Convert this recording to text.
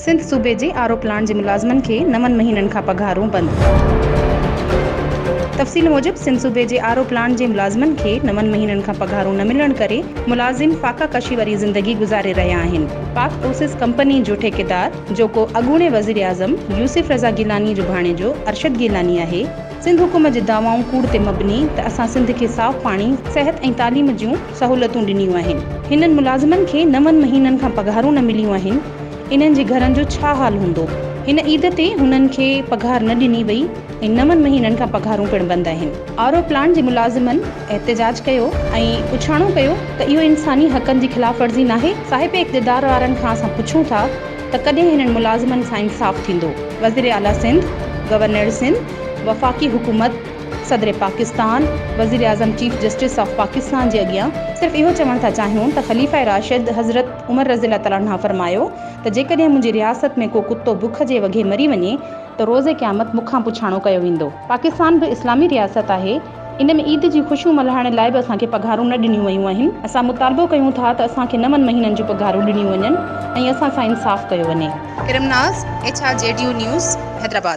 سنڌ صوبي جي R O plant جي ملازمن کي نون مهينن کان پگهارون بند. تفصيل موجب سنڌ صوبي جي آر او پلانٽ جي ملازمن کي نون مهينن کان پگهارون نه ملڻ ڪري ملازم فاقه ڪشي واري زندگي گذاري رهيا آهن. پاڪ اوسس ڪمپني جو ٺيڪيدار جوڪو اڳوڻي وزيراعظم يوسف رضا گيلاني جو ڀاڻيجو ارشد گيلاني آهي، سنڌ حڪومت جي دعوائون ڪوڙ تي مبني ته اسان سنڌ کي صاف پاڻي، صحت ۽ تعليم جون سهولتون ڏنيون آهن. هنن ملازمن کي نون مهينن کان پگهارون نه مليون آهن، انهن جي گهرن جو ڇا حال هوندو؟ هن عيد تي هنن کي پگهار نه ڏني وئي ۽ نون مهينن کان پگهارون پڻ بند آهن. آر او پلانٽ جي ملازمن احتجاج ڪيو ۽ پڇاڻو ڪيو ته اهو انساني حقن جي خلاف ورزي ناهي؟ صاحب اقتدار وارن کان اسان پڇون ٿا ته ڪڏهن هنن ملازمن سان انصاف ٿيندو؟ وزيراعليٰ سنڌ، گورنر سنڌ، وفاقي حڪومت، صدر پاڪستان، وزيراعظم چيف جسٽس آف پاڪستان جي اڳيان صرف اهو چوڻ ٿا چاهيون ته خليفه راشد حضرت عمر رضي الله تعالٰي عنه فرمايو ته جيڪڏهن منهنجي رياست ۾ ڪو ڪتو بک جي وگهي مري وڃي ته روز قيامت مون کان پڇاڻو ڪيو ويندو. پاڪستان به اسلامي رياست آهي ان ۾ عيد جي خوشيون ملهائڻ لاء به اسان کي پگهارون نه ڏنيون ويون آهن، اسان مطالبو ڪيون ٿا ته اسان کي نون مهينن جون پگهارون ڏنيون وڃن ۽ اسان سان انصاف ڪيو وڃي. Iram Naz, H R G D news, Hyderabad.